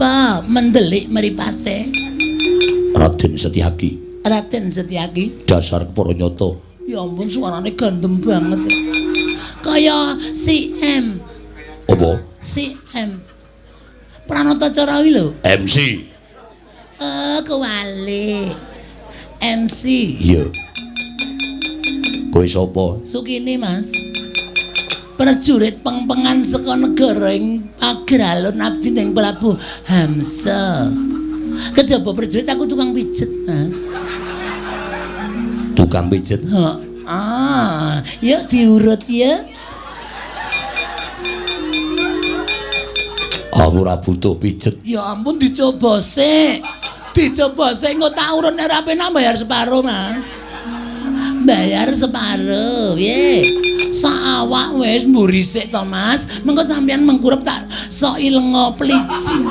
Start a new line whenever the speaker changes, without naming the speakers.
Sapa mendelik mripate?
Raden Setyaki.
Raden Setyaki.
Dasar kepara nyata.
Ya ampun suarane gandem banget. Kaya si M.
Apa?
Si M. Pranata Carawi lho.
MC.
Kewalik. MC.
Iya. Kowe sapa?
Sukini, Mas. Prajurit pengpengan saka negara ing Pageralun abdi ning Prabu Hamsa. Kejaba prajurit aku tukang pijet, Mas.
Tukang pijet?
Heeh. Yuk diurut ya.
Aku ora butuh pijet.
Ya ampun dicoba sik. Dicoba sik engko tak urut nek ora penak bayar separo, Mas. Bayar separo, piye? Sak awak wis mburi sik to, Mas. Mengko sampeyan mengkurep tak soki lenga plicin.